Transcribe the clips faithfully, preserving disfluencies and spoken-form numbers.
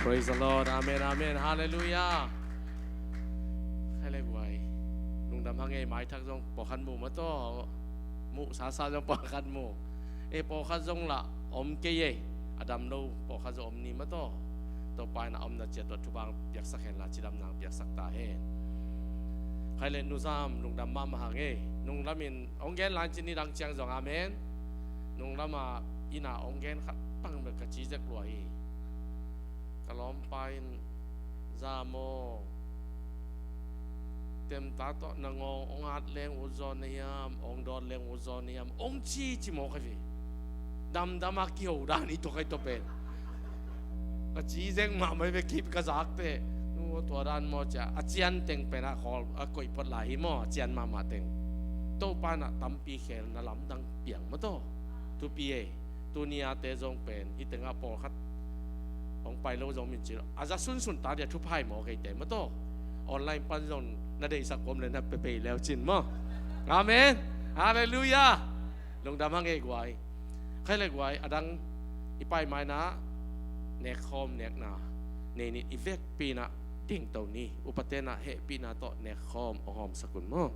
Praise the Lord. Amen, amen. Halleluiah. Khai le guai. Lungdam hang ei, maithak zong pawlkhat mu maw taw. Mu sasa zong pawlkhat mu. Ei pawlkhat zong lah om kei ei. A dam lo pawlkhat zong om ni maw taw. Topa in a omna ciat tua thupha piaksak hen la, cidamna piaksak ta hen. Khai le Nu Zam, lungdam mahmah hang ei. Nunglam in hong gen lai cin, nidang ciang zong amen. Nunglam a inn ah hong gen khat pang bek ka ci zek lua hi. Ka lawmpa in, Zam aw, temta tawh na ngawng hong at leng ut zaw na hiam, hong dawt leng ut zaw na hiam, hong ci ci mawk hi ve. Damdam a kiho dan hi tua, kai tua pen. Ka ci zek mahmah hi ve, kip ka zak teh. Nu aw, tua dan maw cia, a cian teng pen a khawl a koih phot lai hi maw, a cian mahmah teng. Topa in a tampi khel na lamdang piang maw taw. Thupi ei. Tuni a te zong pen, hih tengah pawlkhat hong pai lo zong min ci lo. A za sunsun ta dia, thupha hi maw, kei te maw taw. Online pan zong na deihsak om le na pe pei leu cin maw. Amen. Halleluiah. Lungdam hang ei guai. Khai le guai, a dang i pai mai-in ah nekkhawm nekna nei ni, i vekpi-in ah dingto ni. Upate in ah hehpihna tawh nekkhawm hong hawmsak un maw.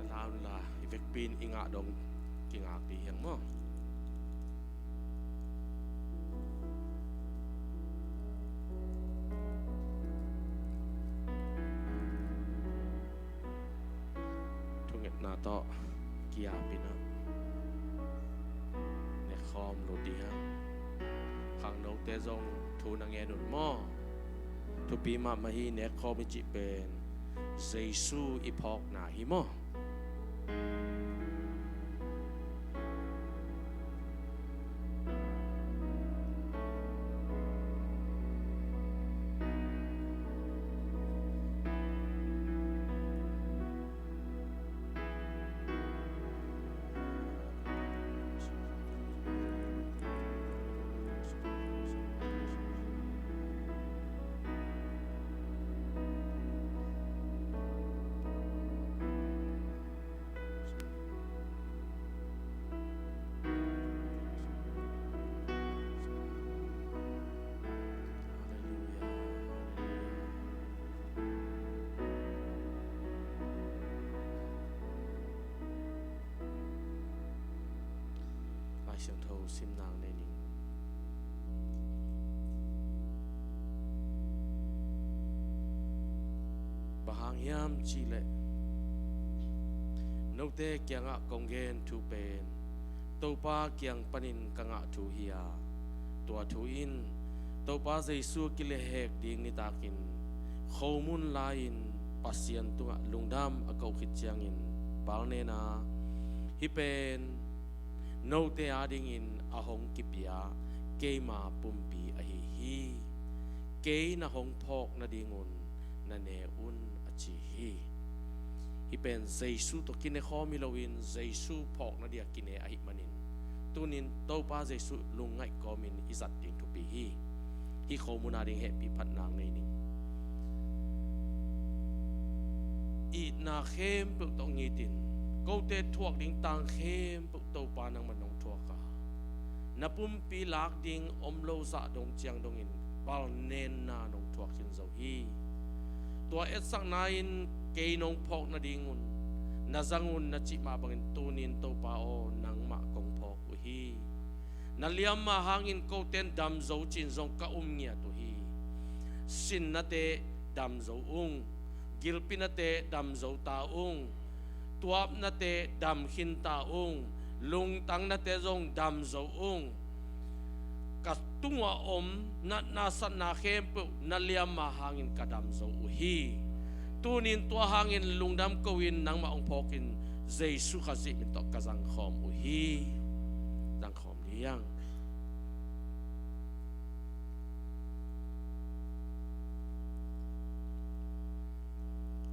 Na la un la, i vekpi-in i ngah dong kingak dih hiang maw. Thungetna tawh ki-ap in ah nekkhawm lut dih hiang. Khangnote zong thu na ngen un maw. Thupi mahmah hi, nekkhawm i cih pen Jesu i phawkna hi maw. Lai Siangtho simna nei ning. Bang hang hiam cih leh note kiangah kong gen thu pen Topa kiang panin ka ngah thu hi a, tua thu in Topa Jesu kilehhek ding nitakin khomun lai-in Pasian tungah lungdam a koh khit ciangin palnen a, hih pen note adingin a hong kipia keima pumpi ahi hi. Kei na hong phawk nadingun na ne un, a ci hi. Hih pen Jesu tawh kinekhawm hi loin Jesu phawk nadia kine ahih manin, tunin Topa Jesu lungngaih kawmin i zat ding thupi hi. Hih khomun ading hehpih phatna nei ning. Itna khempeuh tawh ngitin, kote thuak ding tang khempeuh Topa nangman nong thuak a, na pumpi lak ding om lo zah dong ciang dongin palnenna nong thuak khin zo hi. Tua etsakna in kei nong phawk nadingun na zang un na cih mah bangin tunin Topa aw, nangmah kong phawk uh hi. Na liamma hangin kote in dam zo ci-in zong ka um ngiat uh hi. Sinnate dam zo ung, gilpinate dam zo ta ung, tuapnate dam khin ta ung, lungtangnate zong dam zo ung. Ka tungah om natna satna khempeuh na liamma hangin ka dam zo uh hi. Tunin tua hangin lungdam ko-in nangmah hong phawkin Jesu Khazih min tawh ka zangkhawm uh hi. Zangkhawm dih hiang.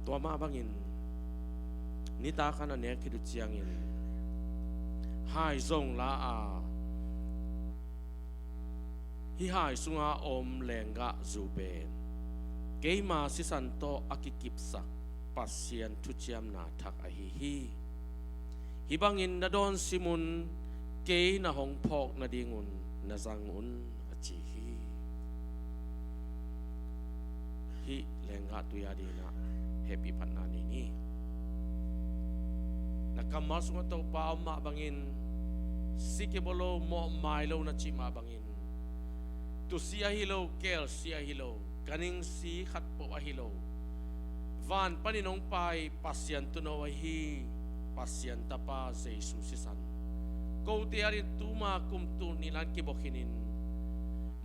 Tua mah bangin nitak a na nek khit uh ciangin Hai zong la a, hih hai sunga om lenggah zu pen keima sisan tawh a kikipsak Pasian thuciamna thak ahi hi. Hih bangin na dawn sim un, kei na hong phawk nadingun na zang un, a ci hi. Hih lenggah tui a dingin ah hehpih phatna nei ni. Na kammal sungah Topa om mah bangin, si kibawl lo, mawhmai lo na cih mah bangin, tuusi ahi lo, kelsi ahi lo, ganhingsi khatpeuh ahi lo, van panin hong pai Pasian tuuno ahi Pasian Tapa Jesu sisan, kote adingin tuma kum tul nih lan kibawl khinin,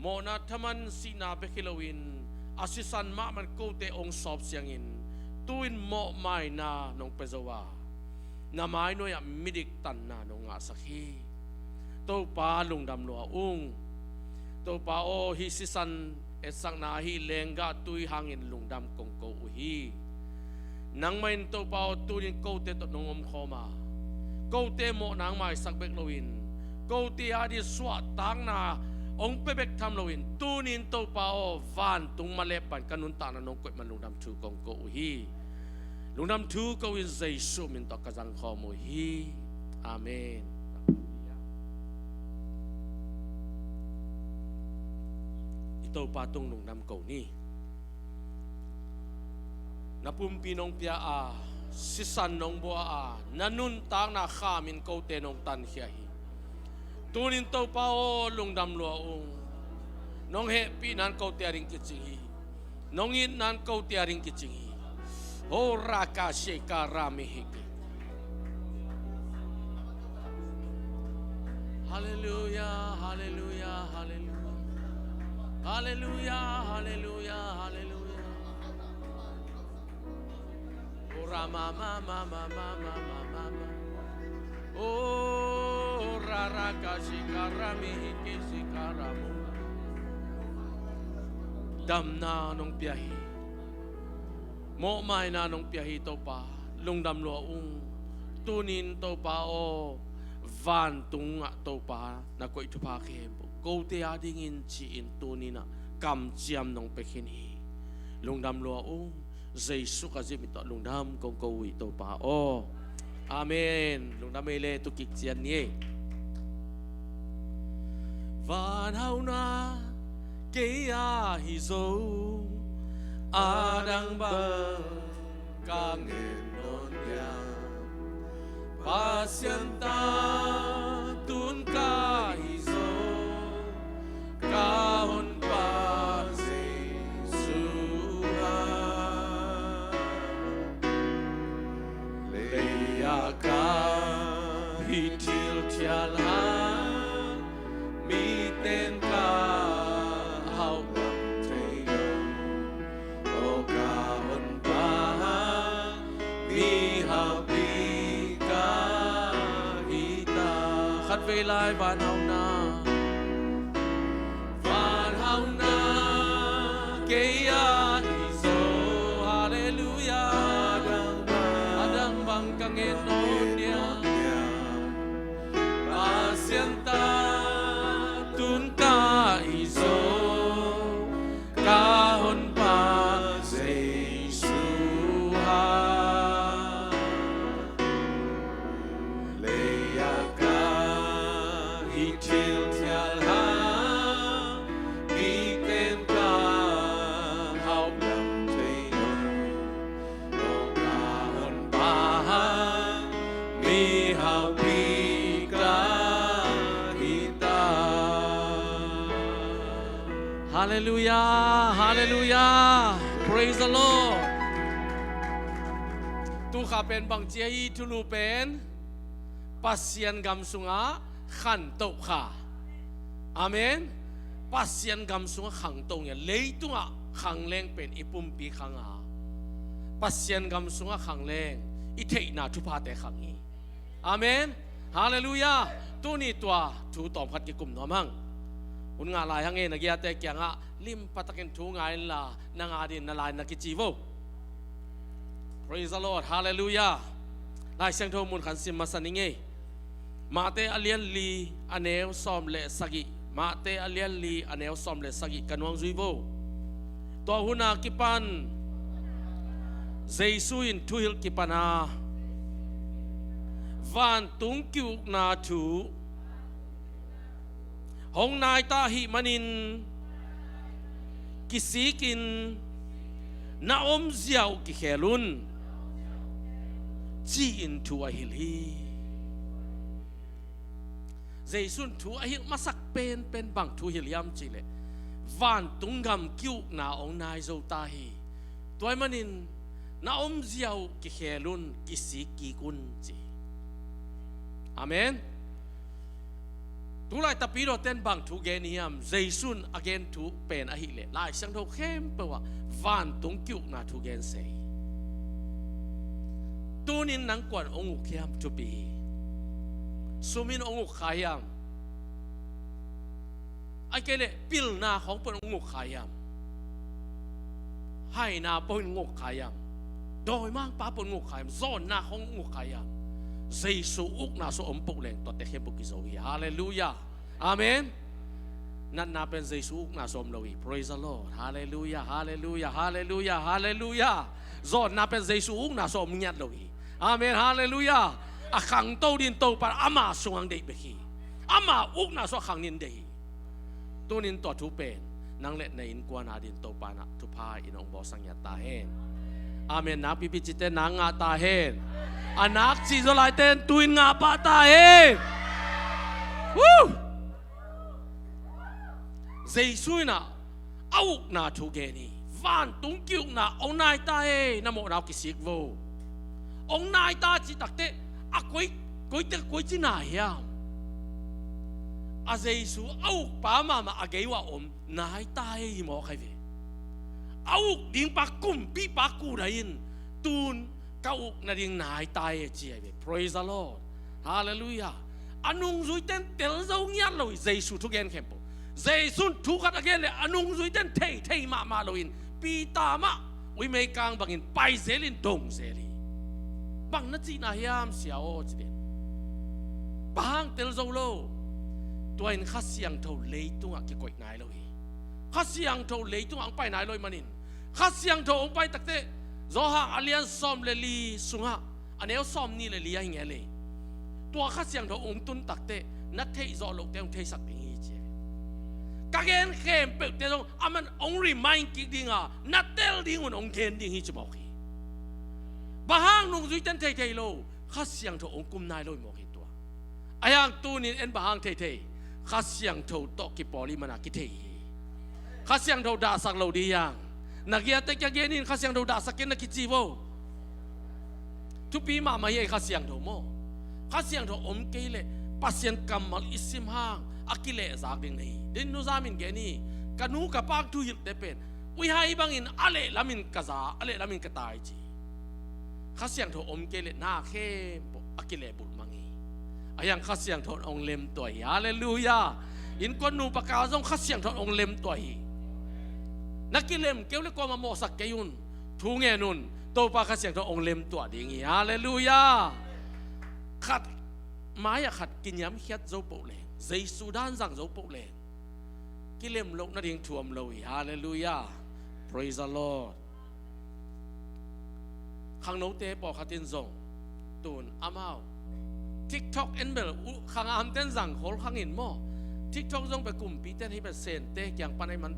mawhna thaman sihna bek hi loin, a sisan mahmah kote hong sawp siangin, tu-in mawhmaina nong pia zo a, na mainuai-ah midik tanna nong ngahsak hi. Topa, lungdam lua ung. Topa aw, hih sisan etsakna, hih lenggah tui hangin lungdam kong ko uh hi. Nangmah in Topa aw, tunin kote tawh nong omkhawm a, kote mawhna hong maisak bek loin, kote adingin suahtakna hong pia bek tham loin, tunin Topa aw, vantung malep pan ka nuntakna nong koih man lungdam thu kong ko uh hi. Lungdam thu ko-in Jesu min tawh ka zangkhawm uh hi. Amen. I Topa tung lungdam ko ni. Na pumpi nong pia a, sisan nong bua a, na nuntakna khamin kote nong tankhia hi. Tunin Topa aw, lungdam lua ung. Nong hehpihna in kote adingin kicing hi. Nong itna in kote adingin kicing hi. Ho raka sheka rami hiki. Hallelujah, hallelujah, hallelujah. Hallelujah, hallelujah, hallelujah. Ora mama, mama, mama, mama, mama. Ora raka shika rami hiki shika ramu. Damna nong pia hi. Mawhmaina nong pia hi Topa. Lungdam lua ung. Tunin Topa aw, vantungah Topa na koih thupha khem. Kote adingin ci-in tuninah kamciam nong pia khin hi. Lungdam lua ung. Jesu ka zia min tawh lungdam kong ko uh hi Topa aw. Amen. Lungdam ei le, tu kik cian ni ei. Van hauna kei a hi zo, a dang bang ka ngen nawn hiam. Pasian ta tun ka hi zo, ka honpa Jesu a. Lei-ah ka hi thilthial hang, miten ka hauh lam thei lo. O ka honpa, mihaupi ka hi ta. Khatvei lai van hauna. Van hauna kei a hi zo. Halleluia. A dang bang ka ngen nawn hiam. Pasian ta tun ka hi zo, ka honpa Jesu a. Lei-ah ka hi thilthial hang, miten ka hauh lam thei lo. Ka honpa hang, mihaupi ka hi ta. Halleluia, halleluia. Praise the Lord. Tukha pen bangci a hi thulu pen Pasian gam sungah khantoh kha. Amen. Pasian gam sungah khangto ngiat. Leitungah khangleng pen i pumpi khang a, Pasian gam sungah khangleng i theihna thuphate khang hi. Amen. Halleluia. Tuni tua thu tawmkhat kikum nuam hang. Hun ngah lai hang e, na giate kiangah limpa takin thu ngai inla, nang adingin na lai na kici vo. Praise the Lord. Halleluia. Lai Siangtho mun khat sim masa ning ei. Mate a lian li a neu sawm le sagih. Mate a lian li a neu sawm le sagih ka nuang zui vo. Tua hun a kipan Jesu in thuhilh kipan a, vantung ki-ukna thu hong nai ta ahih manin kisikin na omzia uh kikhel un, ci-in thu a hilh hi. Jesu in thu a hilh masak penpen bang thu hilh hiam cih leh, vantung gam ki-ukna hong nai zo ta hi. Tua ahih manin na omzia uh kikhel un, kisik kik un, ci. Amen. Tulai tapidawte in bang thu gen hiam? Jesu in a gen thu pen ahih leh Lai Siangtho khempeuh ah vantung ki-ukna thu gen se hi. Tuni in nang kua'n hong uk hiam? Thupi hi. Sum in hong uk kha hiam? Ahih kei leh pilna khawng peuh in hong uk kha hiam? Haina peuh in hong uk kha hiam? Dawimangpa peuh in hong uk kha hiam? Zawnna khawng hong uk kha hiam? Jesu ukna sung om peuh leng tuate khempeuh kizo hi. Halleluiah. Amen. Natna pen Jesu ukna sung om lo hi. Praise the Lord. Halleluiah, halleluiah, halleluiah, halleluiah. Zawnna pen Jesu ukna sung om ngiat lo hi. Amen, halleluiah. A khangto ding Topa ama sung hong deih bek hi. Ama ukna sung a khang ding deih hi. Tuni in tua thu pen nang le na innkuan a ding Topa in ah thupha in hong bawlsak ngiat ta hen. Amen. Nakpipi cihte nak ngah ta hen. A nak cih zaw laite in tu-in ngah pah ta hen. Woo! Jesu in ah a ukna thu gen hi. Vantung ki-ukna hong nai ta e, na mawhna uh kisik vo. Hong nai ta cih takteh a koi, koite, koici nai hiam? A Jesu a ukpa mahmah a gei uah om nai ta e hi mawk hi ve. A uk dingpa kumpipa kudai in tu-in ka uk nading nai ta e ci hi ve. Praise the Lord. Halleluiah. A nungzuite in tel zo ngiat lo hi Jesu thugen khempeuh. Jesu in thu khat a gen leh a nungzuite in theithei mahmah loin Peter mah uimei kang bangin pai zel in dong zel hi. Bang na cihna hiam Sia aw ci den. Bang hang tel zo lo? Tua in Kha Siangtho leitungah kikoih nai lo hi. Kha Siangtho leitungah hong pai nai lo ahih manin Kha Siangtho hong pai takteh Johan a lian sawm le li sungah a neu sawm nih le li ah hi nge le. Tua Kha Siangtho hong tun takteh na theih zawh lohte hong theisak ding hi ci. Ka gen khempeuhte zong aman hong remind kik ding a, na tel ding un hong gen ding hi ci mawk hi. Bang hang nungzuite in thei thei lo? Kha Siangtho hong kum nai lo hi mawk hi tua. Ahi hang tuni in en bang hang thei thei? Kha Siangtho tawh kipawl ahih manin kithei hi. Kha Siangtho dahsak lo ding hi hang. Na giate kiang gen in Kha Siangtho dahsak kei in na kici vo. Thupi mahmah hi ei Kha Siangtho maw. Kha Siangtho om kei leh Pasian kammal i sim hang a kilehzak ding na hi. Din Nu Zam in gen hi. Ka nu ka pa thuhilhte pen uihai bangin a leh lamin ka za, a leh lamin ka tai ci. Kha Siangtho om kei leh na khempeuh a kilehbulh mang hi. Ahi hang Kha Siangtho in hong lemtuah hi. Halleluiah. Innkuan nupa ka zong Kha Siangtho in hong lemtuah hi. Na kilem kei uh leh kuamah mawhsak kei un. Thu ngen un. Topa Kha Siangtho in hong lemtuah ding hi. Halleluiah. Khat mai-ah khat kiniamkhiat zo peuh leng, Jesu dan zang zo peuh leng, kilem loh nading thu om lo hi. Halleluiah. Praise the Lord. Khangnote pawlkhat in zong tu-in amau TikTok en bel uh, khangamte in zang khol khang in maw. TikTok zong pen kumpite in hih pen Sente kiang pan ahih man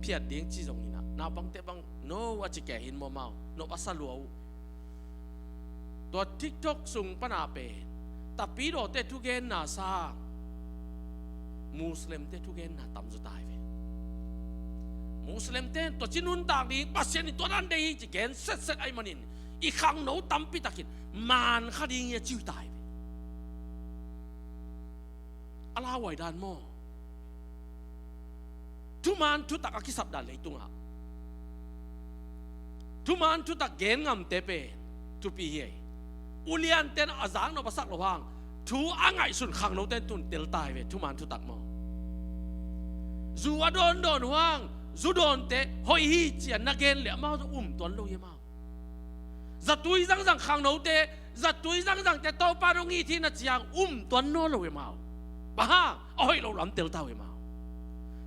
phiat ding ci zong hi in ah, naupangte bang no a ci kei hi in maw, amau nop a sa lua uh. Tua TikTok sung pan a pen Tapidawte thugenna sang Muslimte thugenna tamzaw ta hi ve. Muslimte in tua ci nuntak ding, Pasian in tua dan deih hi ci gen setset ahih manin i khangno tampi takin man kha ding hi a ci uh ta hi ve. A lauhuai dan maw? Thuman thutak a kisap dan leitungah thuman thutak gen ngamte pen thupi hi ei. Uliante in a zaknop a sak loh hang thu a ngaihsun khangnote in tu-in tel ta hi ve, thuman thutak maw. Zu a dawndawn uh hang zu dawnte hoih hi ci-a na gen leh amau zong um tuan lo hi amau. Zatui zangzang khangnote zatui zangzangte Topa in hong it hi na ciang um tuan nawn lo hi mau. Bang hang? A hoih lo lam tel ta uh hi mau.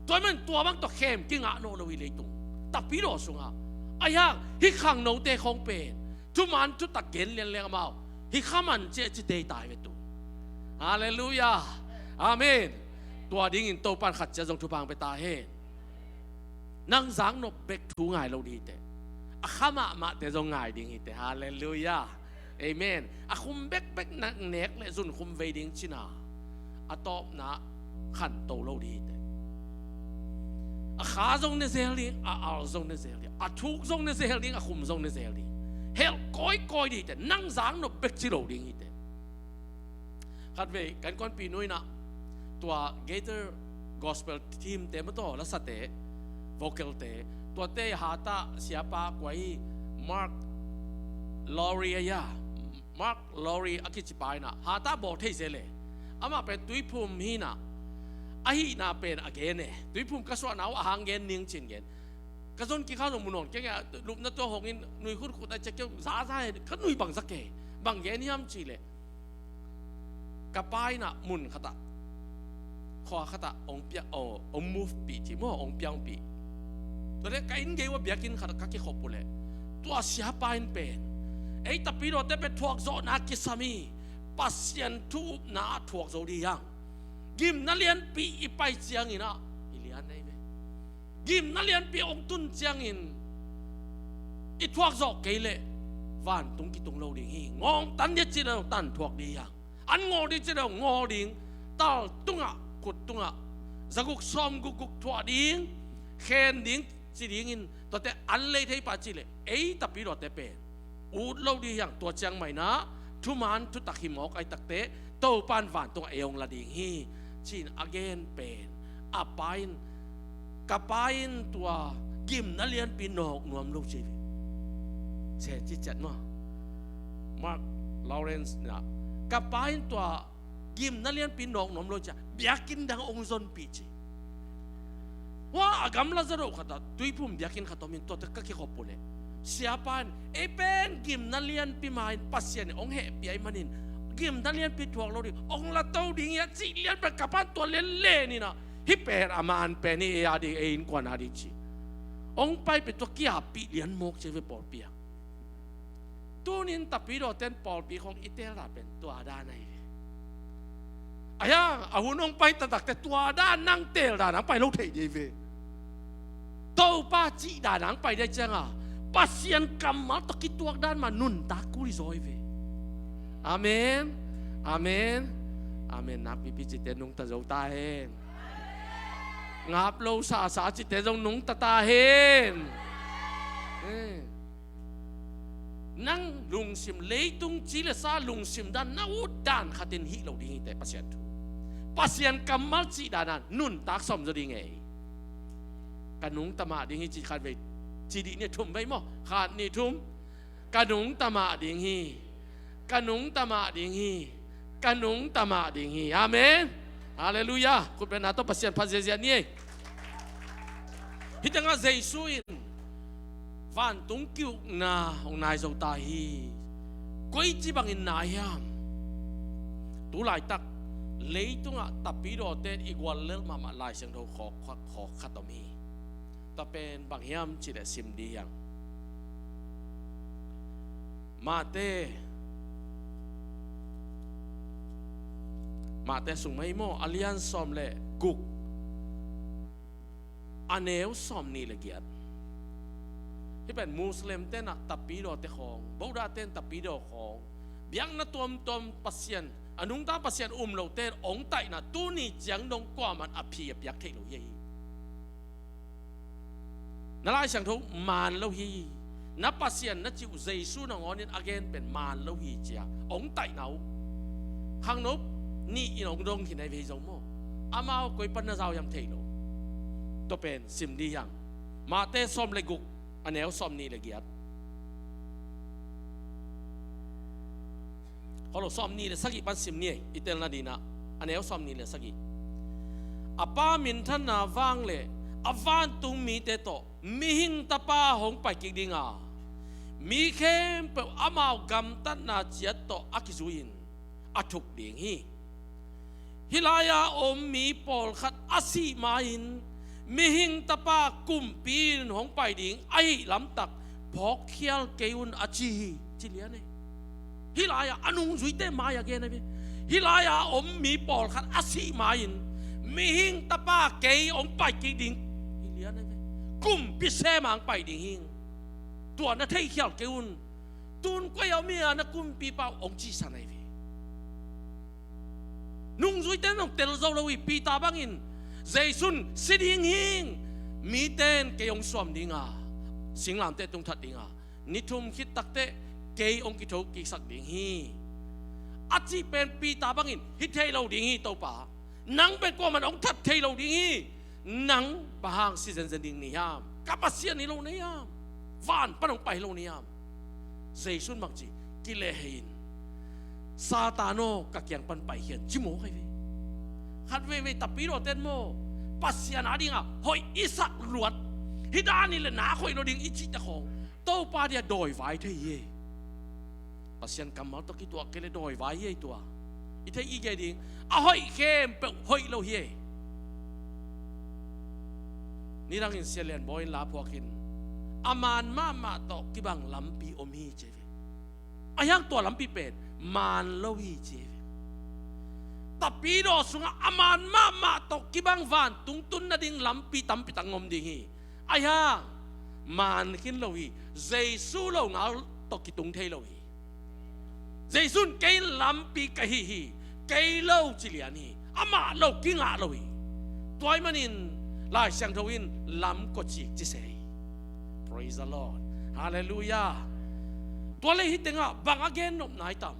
Tua man tua bang tawh khem kingah nawn lo hi leitung. Tapidaw sungah. Ahi hang hih khangnote khawng pen thuman thutak gen lianliang amau hih kha man ciah ci tei tai ve tu. Halleluiah. Amen. Tua dingin Topa in khat ciat zong thupha hong pia ta hen. Nang zaknop bek thu ngai lo ding hi teh. A kha mahmahte zong ngai ding hi teh. Halleluiah. Amen. A khum bekbek na nek le zunkhum vei ding cina a tawpna khanto lo ding hi teh. A kha zong ne zel ding, a al zong ne zel ding, a thuk zong ne zel ding, a khum zong ne zel ding. Helh kawikawi ding hi teh. Nang zaknop bek ci lo ding hi teh. Khatvei kan kawmpi nu in ah tua Gaither Gospel Team te maw, tua lasate, vocal te, tuate hat ah siapa kua hi, Mark Lowry a ia, Mark Lowry a kici pa in ah hat ah bawl thei zel e. Amah pen Tuiphum hi in ah, ahihna pen a gen e. Tuiphum ka suahna uh a hang gen ning cin gen. Ka zon kik hang zong mu nawn kei a, lupna tua hong in nui khutkhut a ciah kei uh, za za e, ka nui bang za kei, bang gen hiam cih leh, ka pa in ah mun khat ah, khua khat ah hong pia, oh, hong move pih ci maw, hong piangpih. Tua leh ka inn gei uh a biakinn khat ah ka kikhop uh leh, tua siapa in pen ei tapidawte pen thuak zawhna kisam hi, Pasian thu upna ah thuak zo ding hi hang. Gimna lianpi i pai ciangin ah i lian ahi ve. Gimna lianpi hong tun ciangin i thuak zawh kei leh vantung kitung lo ding hi. Ngawngtan ding a cih leh tan thuak ding hi hang. An ngawl ding cih leh ngawl ding. Tal tungah, khut tungah zaguk sawmguk guk thuah ding, khen ding ci dingin, tuate an lei thei pah cih leh ei tapidawte pen ut lo ding hi hang. Tua ciang mah in ah thuman thutak hi mawk ahih takteh Topa in vantungah ei hong la ding hi, ci-in a gen pen, a pa in, ka pa in tua gimna lianpi nawk nuam lo ci ve. Ci ciat maw, Mark Lowry in ah, ka pa in tua gimna lianpi nawk nuam lo ci-a biakinn dang hong zonpih ci. Hua a gamla zadoh khat ah Tuiphum biakinn khat om in, tuate ka kikhop uh leh siapa in ei pen gimna lianpi ma-in Pasian in hong hehpih ahih manin gimna lianpi thuak lo ding, hong la to ding hi a cih lian pen ka pa in tua lian len in ah, hih pen a man pen hi, ei a ding, ei innkuan a ding ci. Hong pai pen tua kiappih lian mawk ci ve pawlpi ah. Tunin tapidawte in pawlpi khawng i teel dan pen tua dan ahi ve. Ahi hang a hun hong pai taktakte tua dan nang teel dan hong pai lo thei ding hi ve. Topa cih dan hong pai ding ciangin Pasian kammal tawh kituak dan mah nuntak kul hi zaw hi ve. Amen. Amen. Amen. Nakpipi cite nungta zo ta hen. Ngap lo sasa cite zong nungta ta hen. Eh. Nang lungsim, leitung ci le sa lungsim dan na ut dan khatin hih lo ding hi teh Pasian thu. Pasian kammal cih dan a nuntak sawm zaw ding ei. Ka nungta mah ding hi ci khatvei, ci dih ni, thum vei maw? Khat, nih, thum. Ka nungta mah ding hi. Ka nungta mah ding hi. Ka nungta mah ding hi. Amen. Halleluiah. Khutbetna tawh Pasian phat ziahziah ni ei. Hih tengah Jesu in vantung ki-ukna hong nai zo ta hi. Koici bangin nai hiam? Tu laitak leitungah tapidawte in i guallelh mahmah Lai Siangtho khawk, khawk, khawk khat om hi. Tua pen bang hiam cih leh sim dih hiang. Mate, Mate sung mah hi maw, a lian sawm le guk, a neu sawm nih le giat. Hih pen Muslim te in ah tapidawte khawng, Buddha te in tapidaw khawng, biakna tuamtuam Pasian, a nungta Pasian um lote in hong taihna tuni ciang dong kuaman a phi a piak theih lo hi. Na Lai Siangtho maan lo hi. Na Pasian na cih uh Jesu nangawnin a gen pen maan lo hi ci-a hong taihna uh khangno nih in hong dong khin ahi ve hi zong maw. Amau koi pan na zau hiam thei lo. Tua pen sim dih hiang. Mate sawm le guk, a neu sawm nih le giat. Holo, sawm nih le sagih pan sim ni ei, i telna ding ah. A neu sawm nih le sagih. A Pa minthanna vang le a vantung mite tawh Mihing Tapa hong pai kik ding a, Mi khempeuh amau gamtatna ciat tawh a kizui-in a thuk ding hi. Hih lai-a om mi pawlkhat a sih ma-in Mihing Tapa kumpi in hong pai ding ahih lamtak phawkkhial kei un, a ci hi, ci lian ei. Hih lai-a a nungzuite mai-ah gen ahi ve. Hih lai-a om mi pawlkhat a sih ma-in Mihing Tapa kei hong pai kik ding hi lian ahi ve. Kumpi sem a hong pai ding hi. Tua na theikhial kei un. Tun koi a om hi a, na kumpipa uh, hong cihsan ahi ve. Nungzuite in hong tel zo lo hi. Peter bangin Jesu'n si ding hi, mite in kei hong suam ding a, singlamteh tung that ding a, ni thum khit takteh kei hong kitho kiksak ding hi, a cih pen Peter bangin hi thei lo ding hi. Topa, nang pen kuaman hong that thei lo ding hi. Nang bang hang si zenzen ding na hi hiam? Ka Pasian hi lo na hi hiam? Van pan hong pai hi lo na hi hiam? Jesu'n bang ci? Kilehhei in, Satan aw, ka kiang pan paikhia in, ci mawk ahi ve. Khat veivei tapidaw ten maw, Pasian a dingah hoih i sak luat, hih dan hi leh nak hoih lo ding i cihte khawng Topa dia dawivai thei hi. Pasian kammal tawh kituak kei leh dawivai hi ei tua. I theih i gei ding, a hoih khempeuh hoih lo hi ei. Nidangin Sia Lian Bawi in la phuak in, a maan mahmah tawh kibang lampi om hi, ci ve. Ahi hang tua lampi pen maan lo hi, ci ve. Tapidaw sungah a maan mahmah tawh kibang vantung tun nading lampi tampi tak om ding hi. Ahi hang maan khin lo hi. Jesu lo ngal tawh kitung thei lo hi. Jesu'n kei lampi ka hi hi, kei lo ci lian hi. Amah lo kingah lo hi. Tua ahih manin Lai Siangtho in lam kawcik ci se hi. Praise the Lord. Halleluiah. Tua leh hih tengah bang a gen nop nai tam?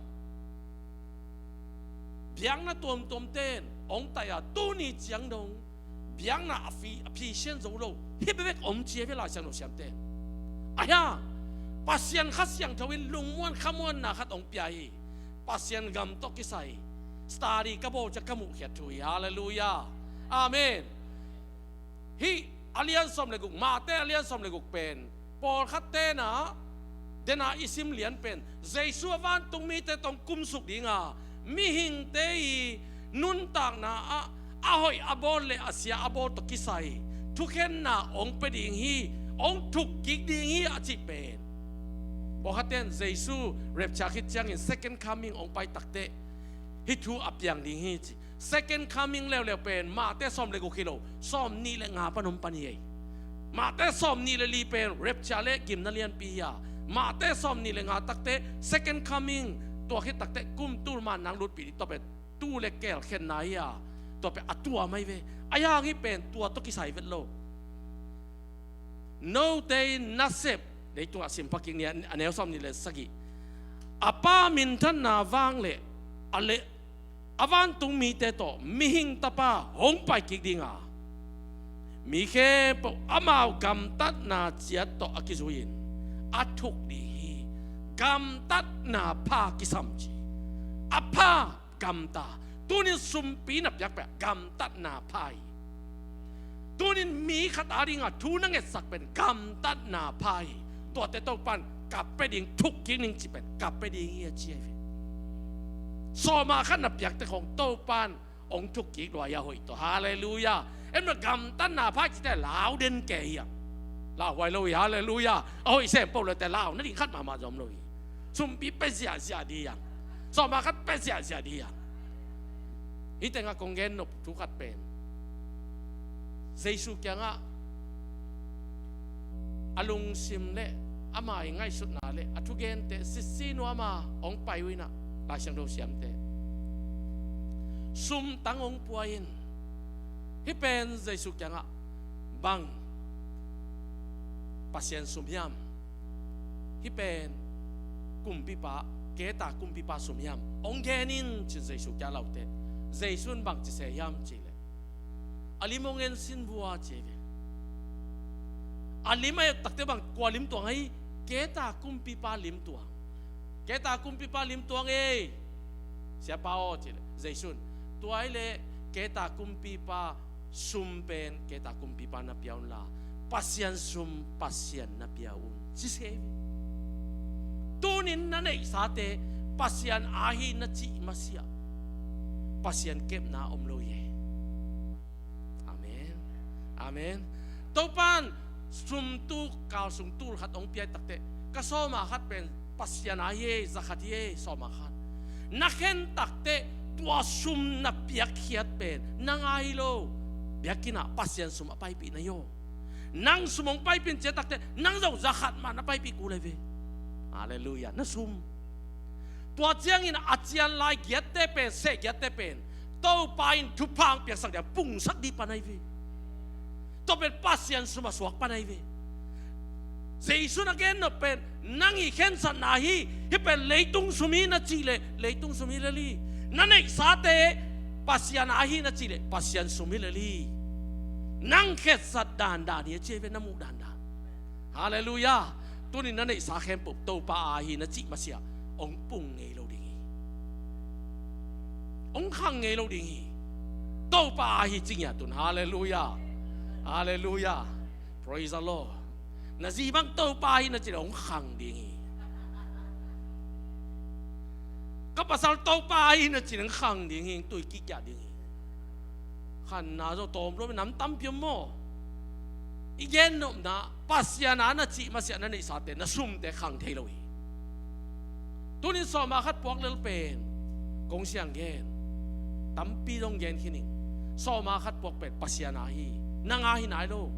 Biakna tuamtuamte in hong taih a, tuni ciang dong biakna a phi, a phi sian zo lo hih bekbek om ci hi ve Lai Siangtho siamte in. Ahi hang Pasian Kha Siangtho in lungmuan khamuanna khat hong pia hi. Pasian gam tawh kisai study ka bawl ciang ka muhkhiat thu hi. Halleluiah. Amen. Hih a lian sawm le guk, Mate a lian sawm le guk pen pawlkhat tenah dena i sim lian pen Jesu a vantung mite tawh kumsuk ding a, mihingte i nuntakna ah a hoih a bawl le a sia a bawl tawh kisai thukhenna hong pia ding hi, hong thuk kik ding hi a cih pen. Pawlkhat ten Jesu rapture khit ciangin second coming hong pai takteh hih thu a piang ding hi ci. Second coming leuleu pen Mate sawm le guk hi lo, sawm nih le nga pan om pan hi ei. Mate sawm nih le li pen rapture le gimna lianpi hi a, Mate sawm nih le nga takteh second coming, tua khit takteh kum tul man nang lutpih ding, tua pen tu le keel khenna hi a, tua pen a tuam ahi ve. Ahi hang hih pen tua tawh kisai vet lo. Note in nasep, leitungah sim pha kik ni, a neu sawm nih le sagih, a Pa minthanna vang le a le a vantung mite tawh Mihing Tapa hong pai kik ding a, mi khempeuh amau gamtatna ciat tawh a kizui-in a thuk ding hi. Gamtatna pha kisam ci. A pha gamta. Tunin sumpi na piak peuh gamtatna pha hi. Tunin mi khat a dingah thu na ngetsak pen gamtatna pha hi. Tuate Topa'n ka pia ding, thuk kik ning cih pen ka pia ding hi a ci ahi ve. Sawma khat na piakte khawng Topa'n hong thuk kik lua hi a, hoih tawh. Halleluiah. Em na gamtatna pha hi cihte lau den kei hi a. Lauhuai lo hi. Halleluiah. A hoih sem peuh lo te lau nading khat mahmah zong om lo hi. Sumpi pia ziahziah ding hi a, sawma khat pia ziahziah ding hi a. Hih tengah kong gen nop thu khat pen Jesu kiangah a lungsim le ama i ngaihsutna le a thugente sitsi nuam a hong pai uh in ah, Lai Siangtho siamte sumtang hong pua in, hih pen Jesu kiangah bang Pasian sum hiam? Hih pen kumpipa, Keta kumpipa sum hiam? Hong gen in, ci-in Jesu kiang laute. Jesu in bang ci se hiam cih leh, a lim hong en sin vua, ci hi ve. A lim ahih takte bang, kua lim tuang ahi? Keta kumpipa lim tuang. Keta kumpipa lim tuang ei, Siapa aw, ci leh Jesu in, tua ahih leh Keta kumpipa sum pen Keta kumpipa na pia un la, Pasian sum Pasian na pia un, ci se hi ve. Tunin na neihsate Pasian aa hi na cih masiah Pasian kepna om lo hi. Amen. Amen. Topan sum tu kal sung tul khat hong piak takteh, ka sawma khat pen Pasian aa hi, za khat hi, sawma khat. Na khen takteh tua sum na piakkhiat pen nang aa hi lo. Biakinn ah Pasian sum a paipih na hi aw. Nang sum hong paipih ciat takteh nang zong za khat mah na paipih kul hi ve. Halleluiah. Na sum. Tua ciangin a cian lai giatte pen, seh giatte pen Topa in thupha hong piaksak ding a pungsak ding pan ahi ve. Tua pen Pasian sum a suak pan ahi ve. Jesu na gen nop pen nang i khensatna hi. Hih pen leitung sum hi na cih leh leitung sum hi lel hi. Na neihsate Pasian aa hi na cih leh Pasian sum hi lel hi. Nang khensat dandan hi a ci ahi ve, na muh dandan. Halleluiah. Tunin na neihsa khempeuh Topa aa hi na cih masiah hong pung ngei lo ding hi. Hong khang ngei lo ding hi. Topa aa hi ci ngiat un. Halleluiah. Halleluiah. Praise the Lord. Na zi bang Topa aa hi na cih leh hong khang ding hi. Ka pasal Topa aa hi na cih leh hong khang ding hi, tui kikkiah ding hi. Khanna zong tawm lo, nam tampi om maw. I gen nopna, Pasian aa na cih masiah na neihsate, na sumte khang thei lo hi. Tunin sawma khat puak lel pen kong siang gen, tampi zong gen khin ing. Sawma khat puak pen Pasian aa hi. Nang aa hi nai lo.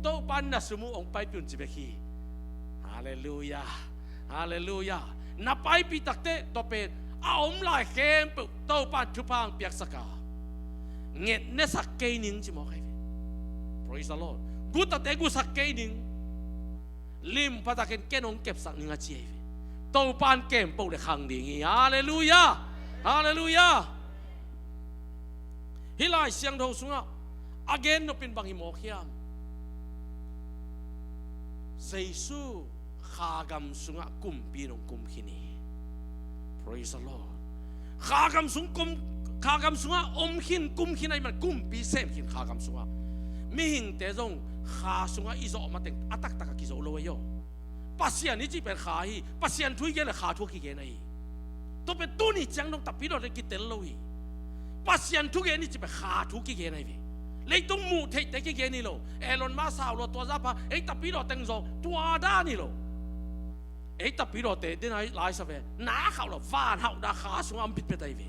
Topan na sum uh hong paipih un ci bek hi. Halleluiah. Halleluiah. Na paipih takteh tua pen a om lai khempeuh Topan thupha hong piaksak a, nget nesak kei ning ci mawk ahi ve. Praise the Lord. Gutate gusak kei ning. Lim pha takin ken hong kepsak ning a ci ahi ve. Topan kem peuh leh khang ding hi. Halleluiah. Halleluiah. Hih Lai Siangtho sungah a gen nop in bang hi mawk hiam? Jesu kha gam sungah kumpi in hong kum khin hi. Praise the Lord. Kha gam sung kum, kha gam sungah om khin, kum khin ahih man kumpi sem khin kha gam sungah. Mihingte zong kha sungah i zawh mateng a taktak a kizo lo ahi aw. Pasian i cih pen kha hi. Pasian thu i gen leh kha thu a kigen ahi. Tua pen tuni ciang dong tapidawte kitel lo hi. Pasian thugen i cih pen kha thu kigen ahi ve. Leitung muh theihte kigen hi lo. Elon Musk sau lo, tua zah pha, ei tapidawte zong tua dan hi lo. Ei tapidawte den a lai sa ve. Na khauh lo, van hauh dan kha sungah om pitpet ahi ve.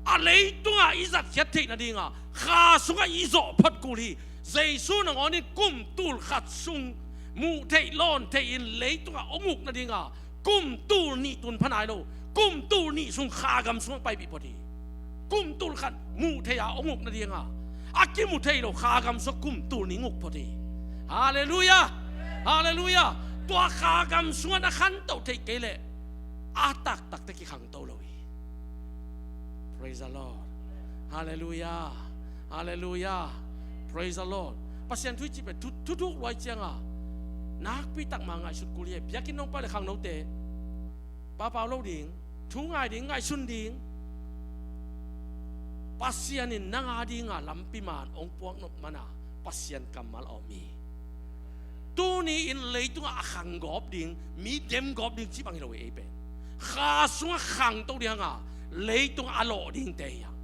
A leitungah i zatkhiat theih nadingah kha sungah i zawh phot kul hi. Jesu nangawn in kum tul khat sung muh theih lawn theih in leitungah hong uk nadingah kum tul nih tun pha nai lo. Kum tul nih sung kha gam sungah paipih phot hi. Kum tul khat muh theih a hong uk nadingah a kimu thei lo kha gam sungah kum tul nih hong uk phot hi. Halleluiah. Halleluiah. Tua kha gam sungah na khanto theih kei leh a taktakte kikhangto lo hi. Praise the Lord. Halleluiah. Halleluiah. Praise the Lord. Pasian thu i cih pen thu, thuthuk luai cianga nakpi tak mah ngaihsut kul hi. Biakinn hong pai leh khangnote, paupau lo ding, thu ngai ding, ngaihsun ding. Pasian in nang a dinga lampi man hong puak nop mana Pasian kammal a om hi. Tuni in leitungah a khang gawp ding, mi dem gawp ding cih bang hi lo hi ei pen. Kha sungah khangto ding hanga leitungah a lawh dingte hi hang.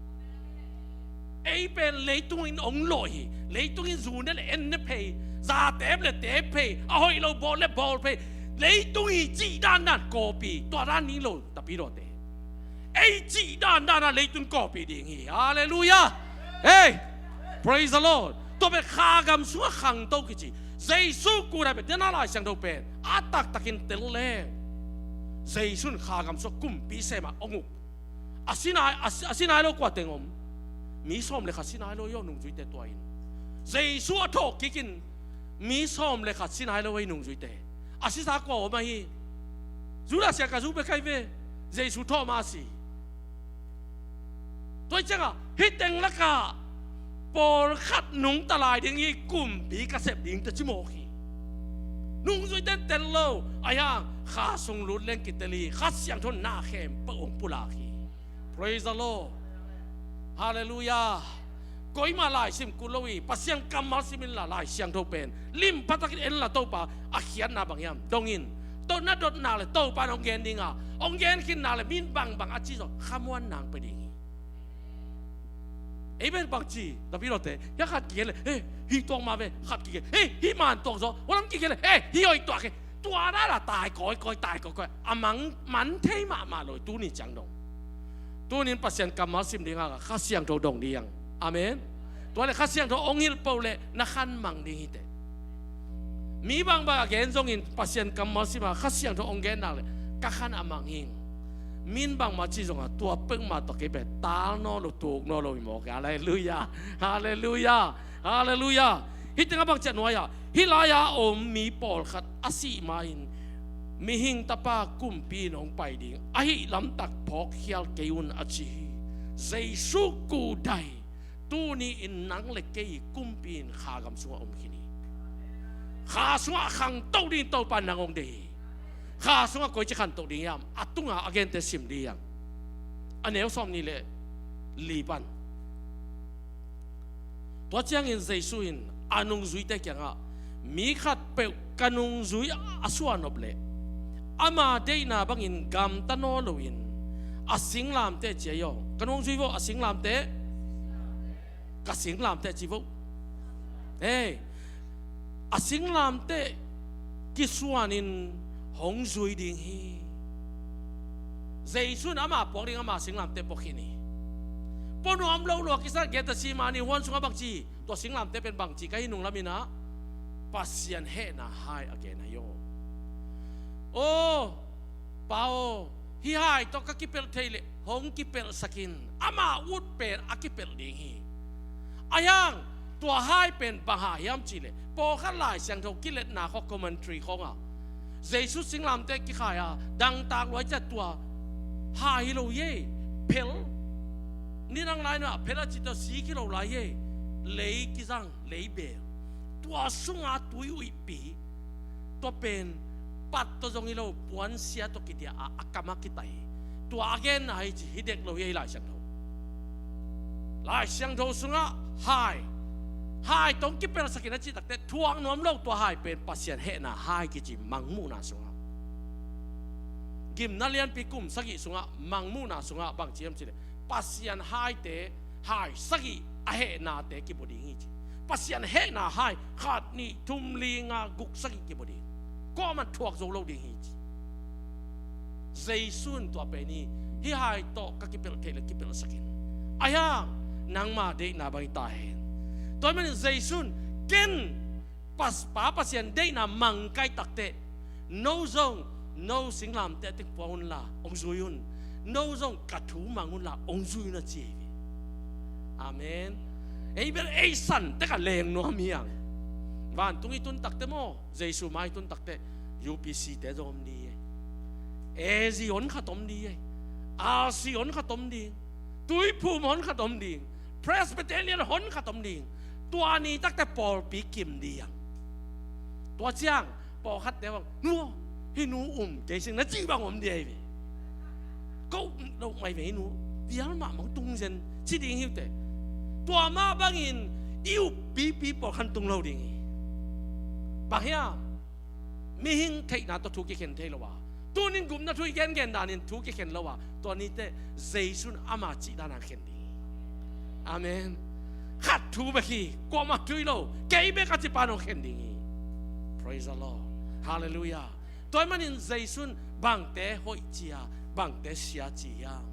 Ei pen leitung in hong lawh hi. Leitung in zu ne leh en ne phei, za tep leh tep phei, a hoih lo bawl leh bawl phei. Leitung hi cih dandan kawpi, tua dan ni lo tapidawte. Ei cih dandan a leitung kawpi ding hi. Halleluiah. Hey, praise the Lord. Tua pen kha gam sungah khangto kici. Jesu kut a pen dena Lai Siangtho pen a taktakin tel leng Jesu in kha gam sungah kumpi sem a hong uk. A si nai, a si, a si nai lo kua teng om? Mi sawm le khat si nai lo hi aw, nungzuite tua in. Jesu a thawh kikin mi sawm le khat si nai lo hi nungzuite. A sisa kua om ahi? Judas Iskariot bek ahi ve. Jesu thawh ma a si. Tua hi ciangah hih teng lakah pawlkhat nungta lai ding hi, kumpi ka sep ding teh ci mawk hi. Nungzuite in tel lo, ahi hang kha sung lut leng kitel hi, Kha Siangtho in na khempeuh hong pulak hi. Praise the Lord. Halleluiah. Koimah lai sim kul lo hi, Pasian kammal sim inla Lai Siangtho pen lim pha takin en la Topa a khiatna bang hiam dong in. Tawh na dot nak le Topa in hong gen ding a, hong gen khin nak le min bangbang a ci zong khamuan nang pia ding hi. Amen. Bangci, tapi lote, hia khat kigen le, eh, hih tuak mah ve, khat kigen, eh, hih man tuak zaw, hua lam kigen le, eh, hih hoih tuak hi. Tua na la tai kawikawi, tai kawikawi. A mang, man thei mahmah lo, tuni ciang dong. Tunin Pasian kammal sim ding a, Kha Siangtho dong ding. Amen. Tua le Kha Siangtho hong hilh peuh le na khan mang ding hi teh. Mi bangbang a gen zongin Pasian kammal sim a, Kha Siangtho hong gen nak le ka khan a mang hing. Min bangmah ci zong a, tua peuhmah tawh kei pen tal nawn lo, tuk nawn lo hi mawk hi. Halleluiah. Halleluiah. Halleluiah. Hih tengah bang ciah nuai ah, hih lai-a om mi pawlkhat a sih ma-in Mihing Tapa kumpi in hong pai ding ahih lamtak phawkkhial kei un, a ci hi. Jesu kudai. Tuni in nang le kei kumpi in Kha gam sungah om khin hi. Kha sungah khangto ding Topa in nang hong deih hi. Kha sungah koici khangto ding hiam? A tunga a gente sim ding hiam? A neu sawmnih le li pan. Tua ciangin Jesu in a nungzuite kiangah, mi khatpeuh ka nungzui a suah nop leh ama deihna bangin gamta nawn loin a singlamteh ci a hi aw. Ka nungzui vo, a singlamteh. Ka singlamteh ci vo. Hei, a singlamteh kisuanin hong zui ding hi. Jesu in ama puak ding, ama singlamteh puak khin hi. Pua nuam lo lua kisa Gethsemane huan sungah bangci, tua singlamteh pen bangci ka hi nung lamin ah Pasian hehna hai a gen ahi aw. Aw, Pa aw, hih hai tawh ka kipelh theih leh hong kipelhsak in. Ama ut pen a kipelh ding hi. Ahi hang tua hai pen bang hai hiam cih leh, pawlkhat Lai Siangtho kiletna khawng, commentary khawngah, Jesu singlamteh kikhai a dangtak luai ciah tua hai hi lo hi ei. Phel, ni nang lai nuah phel a cih tawh sik hi lo lai hi ei. Lei kizang, lei beel. Tua sunga tui uihpi, tua pen pat tawh zong hi lo, puansia tawh kidiah a, a kamah kitai. Tua a genna hi ci hi dek lo hi ei Lai Siangtho. Lai Siangtho sungah hai, hai tawh kipelhsak in a cih takteh thuak nuam lo, tua hai pen Pasian hehna hai kici, mangmuhna sungah. Gimna lianpi kum sagih sungah, mangmuhna sungah bangci hiam cih leh, Pasian haite, hai sagih a hehnate kibua ding hi ci. Pasian hehna hai khat, nih, thum, li, nga, guk, sagih kibua ding. Kuaman thuak zo lo ding hi ci. Jesu in tua pen hi, hih hai tawh ka kipelh theih leh kipelhsak in. Ahi hang nangma deihna bang hi ta hen. Tua ahih manin Jesu in ken Pas-, Pa Pasian deihna mangkai takteh, no zong, no singlamteh teng pua unla hong zui un. No zong ka thu mang unla hong zui un, a ci hi. Amen. Ei bel ei san tek a leng nuam hi hang. Vantung i tun takteh maw, Jesu mai tun takteh, U P C te zong om ding hi ei. A Z hon khat om ding hi ei. R C hon khat om ding. Tuiphum hon khat om ding. Presbyterian hon khat om ding. Tua ni takteh pawlpi kim ding. Tua ciang pawlkhatte bang, "Nu, hih nu um kei sing," na cih bang om ding hi ve. "Ko um lo mai ve hih nu. Vial mah mong tung zen," ci ding hi uh teh. Tua mah bangin i uppipi pawlkhat tung lo ding hi. Bang hiam? Mihing theihna tawh thu kikhen thei lo a, tunin gupna thu i gengen danin thu kikhen lo a, tua niteh Jesu in ama cih danin khen ding hi. Amen. Khat thu bek hi, kuamah thu hi lo, kei bek a ci pa in hong khen ding hi. Praise the Lord. Halleluiah. Tua ahih manin Jesu in bangte hoih ci a, bangte sia ci hiam?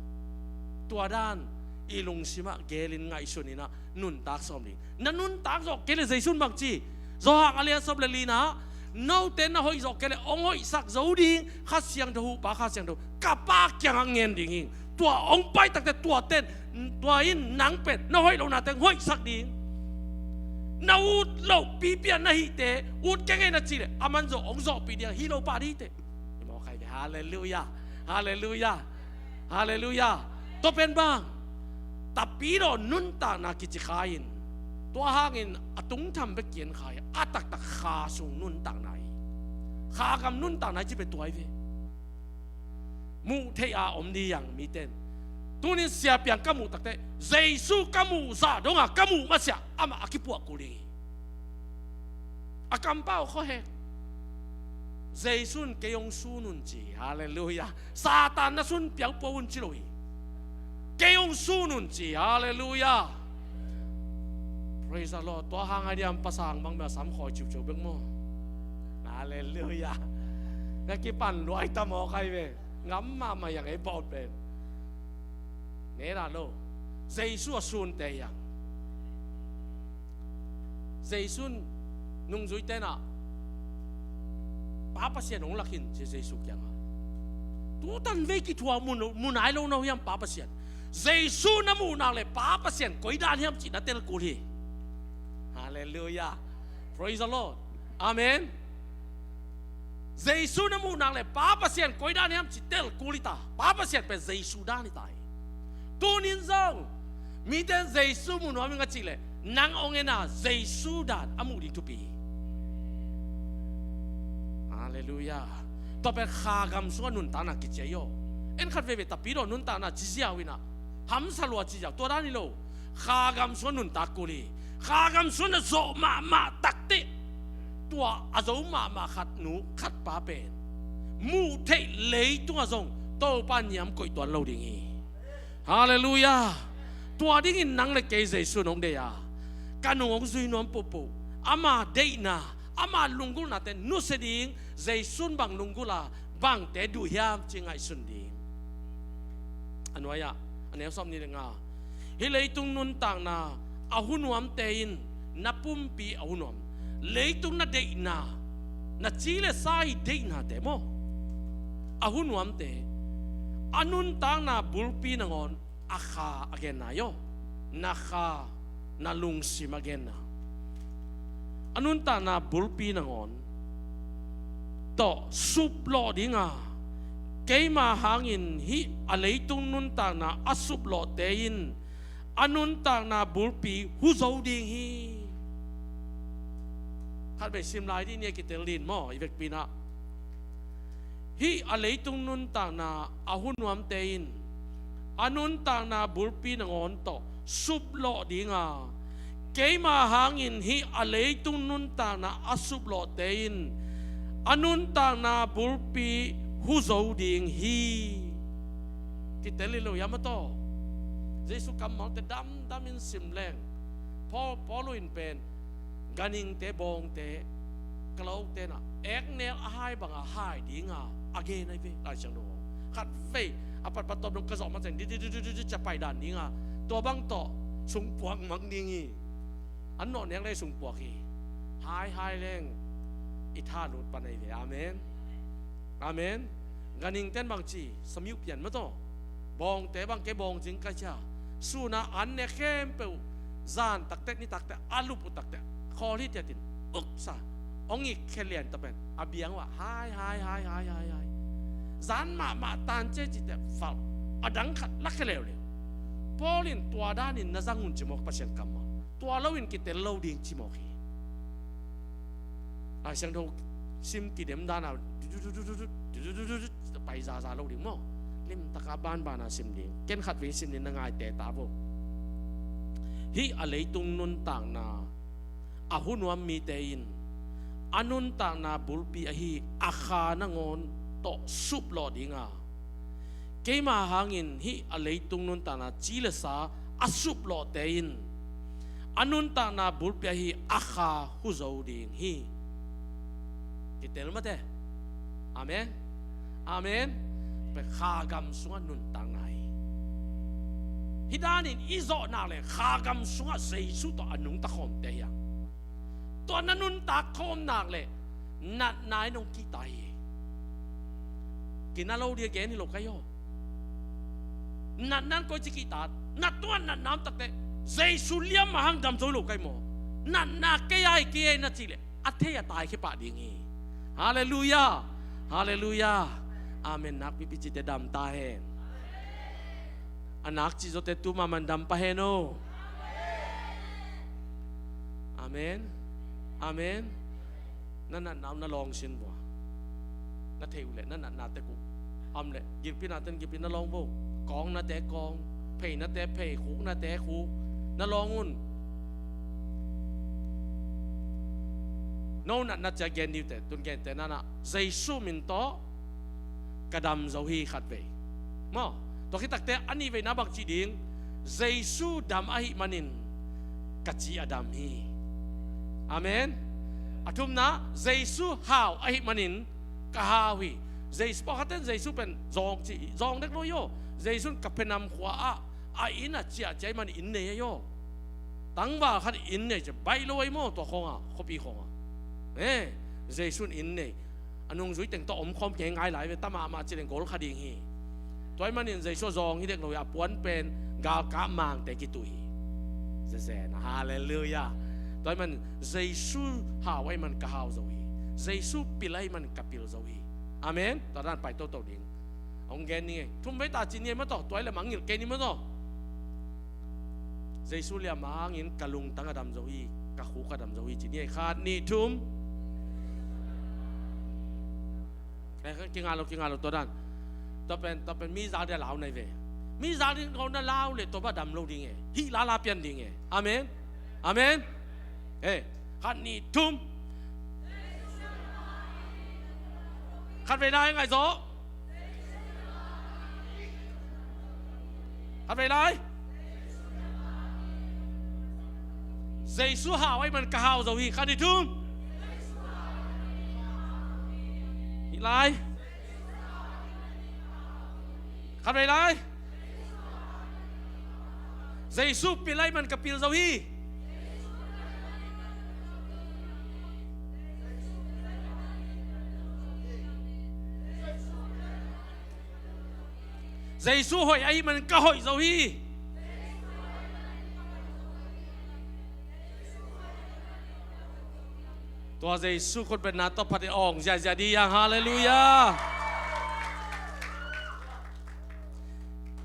Tua dan i lungsimah gelin ngaihsunin ah nuntak sawm ding. Na nuntak zawh kei leh Jesu in bang ci? Johan a lian sawm le lina, "Note na hoih zawh kei leh hong hoihsak zo ding Kha Siangtho, huhpa Kha Siangtho ka Pa kiangah ngen ding hi. Tua hong pai takteh tuate in, tua in nang pen na hoih lohnate hong hoihsak ding. Na ut loh pipi a na hihte ut keng ei na cih leh aman zong hong zawhpih ding hi lo pah ding hi teh." I mawk hai ve. Halleluiah. Halleluiah. Halleluiah. Tua pen bang, tapidaw nuntakna kici kha in, tua hangin a tungtham bek kian kha hi. A taktak Kha sung nuntakna hi. Kha gam nuntakna hi ci pen tua hi ve. Muh theih a om ding hi hang mite in. Tunin Sia Piang ka muh takteh, Jesu ka muh zah dongah ka muh masiah amah a kipuah kul ding hi. A kampau khuahek. Jesu in kei hong sun un ci. Halleluiah. Satan na sun piaupuau un ci lo hi. Kei hong sun un ci. Halleluiah. Praise the Lord. Tua hang a diam pasang bang bia sam khoi ciuciu bek maw. Halleluiah. Na kipan luai ta maw kai ve. Ngam mahmah yang ei bawl pen. Neda lo. Jesu a sunte yang. Jesu in nungzuite na Pa Pasian hong lakin ci Jesu kiangah. Tutan vei kithuah mu nai lo no hiam Pa Pasian. Jesu na muh nak le Pa Pasian koi dan hiam cih na telkul hi. Halleluiah. Praise the Lord. Amen. Jesu na muh nak le Pa Pasian koi dan hiam cih telkul hi ta. Pa Pasian pen Jesu dan hi ta hi. Tunin zong mite in Jesu mu nuam ing a cih le nang hong en a Jesu dan a muh ding thupi hi. Halleluiah. Tua pen kha gam sungah nuntakna kici ahi aw. En khat veve tapi daw nuntakna ci ziau inah hamsa lua ci ziau tua dan hi lo. Kha gam sungah nuntak kul hi. Kha gam sungah na zawh mahmah takte tua a zo mahmah khat nu khat pa pen muh theih leitungah zong Topa niam koih tuan lo ding hi. Halleluiah. Tua dingin nang le kei Jesu in hong deih a ka nung hong zui nuam pohpoh ama deihna ama lunggulhnate nusia ding Jesu in bang lunggulh a bangte duh hiam ci ngaihsun ding. A nuai-ah a neu sawm nih le nga. Hih leitung nuntakna a hunuamte in na pumpi a hunuam. Leitung na deihna na ci le sa i deihnate maw a hunuamte a nuntakna bulpi nangawn a kha a genna hi aw. Na kha na lungsim a genna a nuntakna bulpi nangawn tawh suplawh dinga keima hangin hih a leitung nuntakna a suplawhte in a nuntakna bulpi huzo ding hi. Khatvei sim lai dih nia kitel din maw i vekpinah. Hih a leitung nuntakna a hunuamte in a nuntakna bulpi nangawn tawh suplawh dinga keima hangin hih a leitung nuntakna a suplawhte in a nuntakna bulpi huzo ding hi. Kitel hi lo hiam a tawh. Jesu kammalte damdamin sim leng Paul Paul in pen ganhingte bawngte kalote na eknel a hai banga hai dinga a gen ahi ve. Laisiangtho khatvei a patpat tawp dong ka zawh ma ceng didi capai dan dinga tua bang tawh sungpuak mang ding hi. An nawh nek le sungpuak hi. Hai hai leng i tha lut pan ahi ve. Amen. Amen. Ganhingten bang ci samiuh pian ma tawh bawngte bang kei bawng cing ka cia suna an ne khempeuh zan takte ni takte a lup uh takte khawl hi tiatin uksa ong ik khe lian tapen a biang uh ah hai hai hai hai hai hai zan mahmah tan ce cite valh a dang khat la khe leuleu. Paul in tua danin na zang un cimawk Pasian kammal tua loin kitel lo ding cimawk hi. Laisiangtho sim kidem dana pai zaza lo ding maw? Limtaka banbana sim ding. Ken khatvei sim ding na ngaite ta vo. Hih a leitung nuntakna a hunuam mite in a nuntakna bulpi ahi a kha nangawn tawh suplawh dinga keima hangin hih a leitung nuntakna ci le sa a suplawhte in a nuntakna bulpi ahi a kha huzo ding hi. Kitel mate. Amen. Amen. Pe kha gam sungah nuntakna hi. Hih danin i zawhnak le kha gam sungah Jesu tawh a nungta khawmte hiang. Tua na nuntak khawmnak le natna in hong kihta hi. Kina lo dia gen hi lo kai aw. Natna in koi ci kihta na tuan natna om takte Jesu liam a hang dam zo hi lo kai maw? Natna kei ai kei ai na cih le a thei a tai khe pah ding hi. Halleluiah. Halleluiah. Amen. Nakpipi cite dam ta hen. A nak cih zawte tu mahmah dam pah hen o. Amen. Amen. Na natna uh na lawng sin vua. Na theih uh leh na natna tek uh. Am leh gilpi nate in gilpi na lawng vo. Kawng nate kawng. Phei nate phei. Khuk nate khuk. Na lawng un. No natna cia gen ding uh teh, tun gente nanah Jesu min tawh ka dam zo hi khatvei. Maw, tua khit takteh a nihveina bang cih ding? Jesu dam ahih manin ka ci a dam hi. Amen. A thumna, Jesu hau ahih manin ka hau hi. Jesu, pawlkhatte in Jesu pen zawng ci, zawng dek lo hi aw. Jesu in Kapernaum khua ah a inn ah ciah ciah ahih manin inn nei hi aw. Tangval khat in nei ciah baih lo ahi maw, tua khawngah, khuapi khawngah. Eh, Jesu in inn nei. A nungzui teng tawh omkhawm kei ngai lai ve, ta mahmah cileng gol kha ding hi. Tua ahih manin Jesu zawng hi dek lo hi, a puan pen galkap mangte kituh hi. Zezen, halleluiah. Tua ahih manin Jesu hau ahih man ka hau zo hi. Jesu pil ahih man ka pil zo hi. Amen. Tua dan pai toto ding. Hong gen ni ngei. Thum vei ta ci ni ei maw tawh, tua ahih leh mangngilh kei ni maw tawh. Jesu liamang in ka lungtang a dam zo hi, ka khuk a dam zo hi ci ni ei. Khat, nih, thum. Eh, kinga lo, kinga lo tua dan. Tua pen, tua pen mi zak dia lau nai ve. Mi zak dia kong na lau leh tua bang dam lo ding e. Hih lala pian ding e. Amen. Amen. Eh, khat, nih, thum. Khatvei lai, ngaihzaw. Khatvei lai. Jesu hau ahih man ka hau zo hi. Khat, nih, thum. Hih lai. Khatvei lai. Jesu pil ahih man ka pil zo hi. Jesu hoih ahih man ka hoih zo hi. Tua Jesu khutbetna tawh phatin awng ziahziah dih hiang. Halleluiah.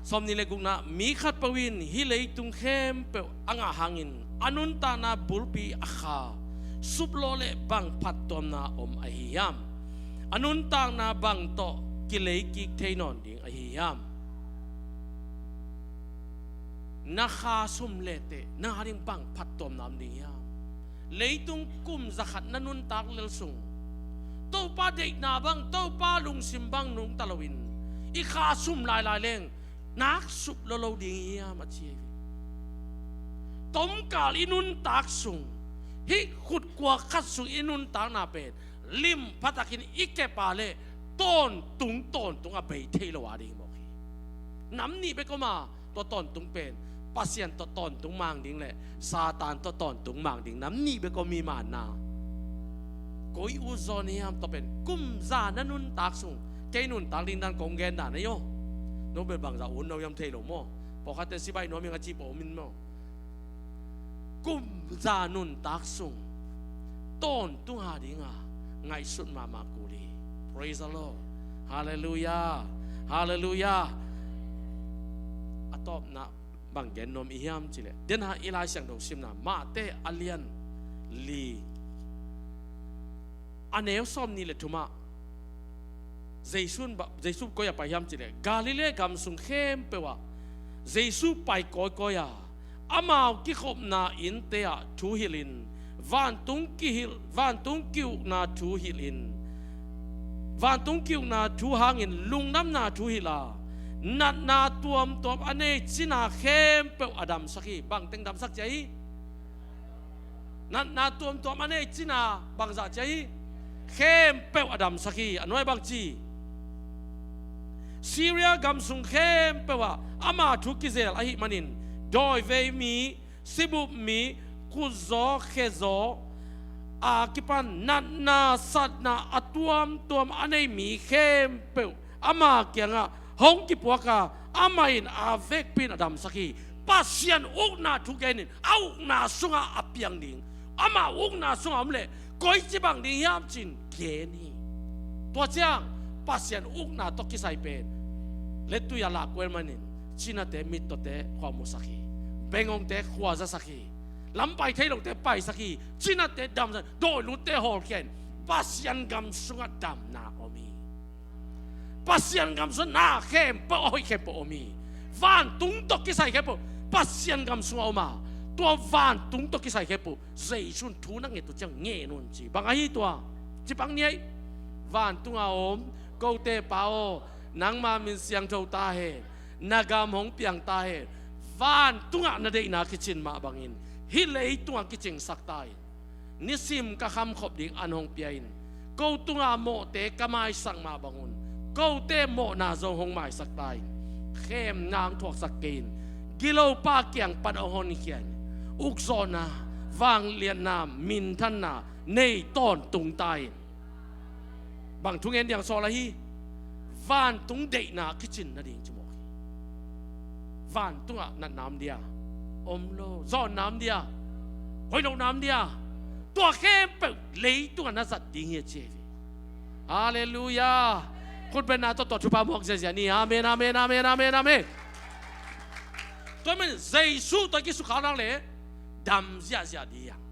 Sawmnih le gukna, mi khatpeuh in hih leitung khempeuh a ngah hangin a nuntakna bulpi a kha suplawh leh bang phattuamna om ahi hiam? A nuntakna bang tawh kileikik thei nawn ding ahi hiam? Na kha sum lehteh nang ading bang phattuamna om ding hiam? Leitung kum zakhat na nuntak lel sung Topa deihna bang, Topa lungsim bang nungta loin i kha sum lailai leng nak sup lolo ding hiam a ci hi. Tomkal i nuntak sung, hih khutkua khat sung i nuntakna pen lim phatakin i kepa leh tawntung tawntung a bei thei lo a ding mawk hi. Nam nih bek om a, tua tawntung pen Pasian tawh tawntung mang ding leh Satan tawh tawntung mang ding, nam nih bek om hi. Manna koi ut zaw na hiam? Tua pen kum za na nuntak sung, kei nuntak ding dan kong gen dan ahi aw. No bel bangzah ut na hiam thei lo maw? Pawlkhatte sibai nuam ing a ci pawh om in maw? Kum za nuntak sung tawntung a dinga ngaihsut mahmah kul hi. Praise the Lord. Halleluiah. Halleluiah. A tawpna bang gen nuam i hiam cih leh, den ha i Lai Siangtho simna Matthai a lian li, a neu sawmnih le thum ah Jesu in ba, Jesu koi ah pai hiam cih leh, Galilee gam sung khempeuh ah Jesu pai kawikawi a, amau kikhopna innte ah thu hilhin, vantung kihilh, vantung ki-ukna thu hilhin, vantung ki-ukna thu hangin lungdamna thu hilh a, natna tuamtuam a nei cina khempeuh a damsak hi. Bangteng damsak ci a hi? Natna tuamtuam a nei cina bangzah ci a hi? Khempeuh a damsak hi. A nuai bang ci? Syria gam sung khempeuh ah ama thu kizel ahih manin dawivei mi, sibup mi, kutzaw khezaw a kipan natna satna a tuamtuam a nei mi khempeuh ama kiangah hong kipuak a, amah in a vekpi in a damsak hi. Pasian ukna thu genin a ukna sungah a piang ding, ama ukna sungah om leh koici bang ding hiam ci-in gen hi. Tua ciang Pasian ukna tawh kisai pen lettui a lak kuel manin cinate mittawte khuamusak hi. Bengongte khuazasak hi. Lampai thei lote paisak hi. Cinate damsak, dawilutte hawlkhia in Pasian gam sungah damna om hi. Pasian gam sungah na khempeuh a hoih khempeuh om hi. Vantung tawh kisai khempeuh Pasian gam sungah om a, Tua vantung tawh kisai khempeuh Jesu in thu na nget uh ciang ngen un ci. Bang ahi tua? Ci bang ni ahi. Vantung a om kote Pa aw, nangma min siangtho ta hen, na gam hong piang ta hen. Vantungah na deihna kicin mah bangin hih leitungah kicingsak ta in. Nisim ka khamkhop ding an hong pia in. Ko tunga mawhte ka maisak mah bangun kote mawhna zong hong maisak ta in. Khemna hong thuaksak kei in. Gilopa kiang pan hong honkhia in. Ukzawhna, vangliatna, minthanna nei tawntung ta in. Bang thungen diang sawl ahi? Vantung deihna kicin nading ci mawk hi. Vantungah natna om dia? Om lo. Zawnna om dia? Hoih lohna om dia? Tua khempeuh leitungah na zat ding hi a ci hi. Halleluiah. Khutbetna tawh tua thupha muak ziahziah ni. Amen, amen, amen, amen, amen. Tua man Jesu tawh kisukkhakna le dam ziahziah ding hi hang.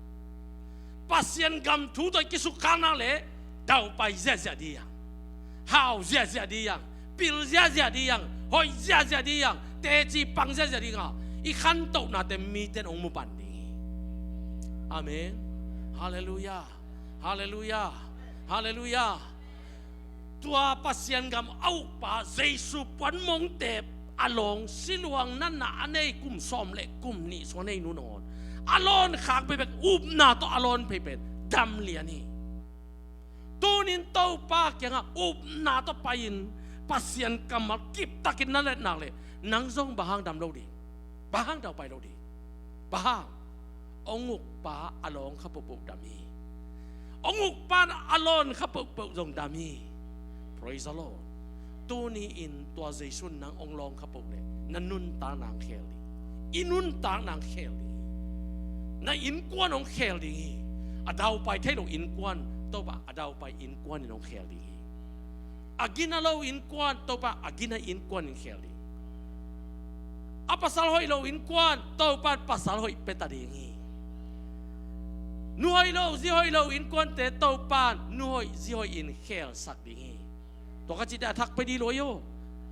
Pasian gam thu tawh kisukkhakna le daupai ziahziah ding hi hang. Hau ziahziah ding hi hang. Pil ziahziah ding hi hang. Hoih ziahziah ding hi hang. Teci pang ziahziah ding hi hang. I khantohnate mite in hong mupan ding hi. Amen. Halleluiah. Halleluiah. Halleluiah. Tua Pasian gam a ukpa Jesu puanmongte a lawng siluang natna a nei kum sawm le kum nih sung a nei nu nangawn a lawn khak bekbek upna tawh a lawn phei pen dam lian hi. Tunin Topa kiangah upna tawh pai-in Pasian kammal kiptakin na let nak leh nang zong bang hang dam lo ding? Bang hang daupai lo ding? Bang hang? Hong ukpa a lawng kha pohpoh dam hi. Hong ukpa a lawn kha pohpoh zong dam hi. Praise the Lord. Tuni-in tua Jesu in nang hong lawng kha poh leh na nuntakna hong khel ding. I nuntakna hong khel ding hi. Na innkuan hong khel ding hi. A daupai thei lo innkuan Topa a daupai innkuan in hong khel ding hi. A gina lo innkuan Topa a gina innkuan in khel ding. A pasal hoih lo innkuan Topa in pasal hoih pia ta ding hi. Nu hoih lo zi hoih lo innkuante Topa in nu hoih zi hoih in khelsak ding hi. Tua ka cihte a thak pia dih lo hi aw.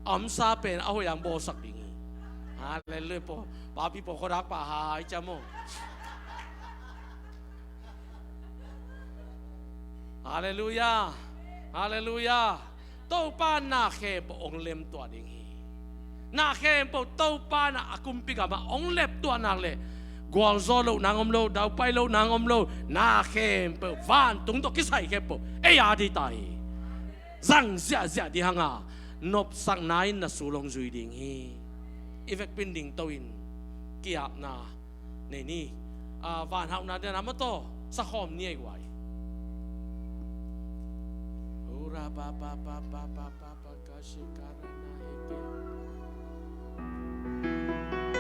A omsa pen a hoih hong bawlsak ding hi. Halleluiah. Papi paw khuadak pah hai ciam aw. Halleluiah. Halleluiah. Topa in na khempeuh hong lemtuah ding hi. Na khempeuh Topa in a kumpi gamah hong leptuah nak leh gualzo loh nang om lo, daupai loh nang om lo. Na khempeuh vantung tawh kisai khempeuh ei a ding ta hi. Zang ziahziah ding hang a, nopsakna in na sul hong zui ding hi. I vekpi-in dingto-in ki-apna nei ni. A, vanhauhna den a mawtaw sakhawm ni ei guai. Ura ba ba ba ba ba ba ba ka shi ka ra na he ke.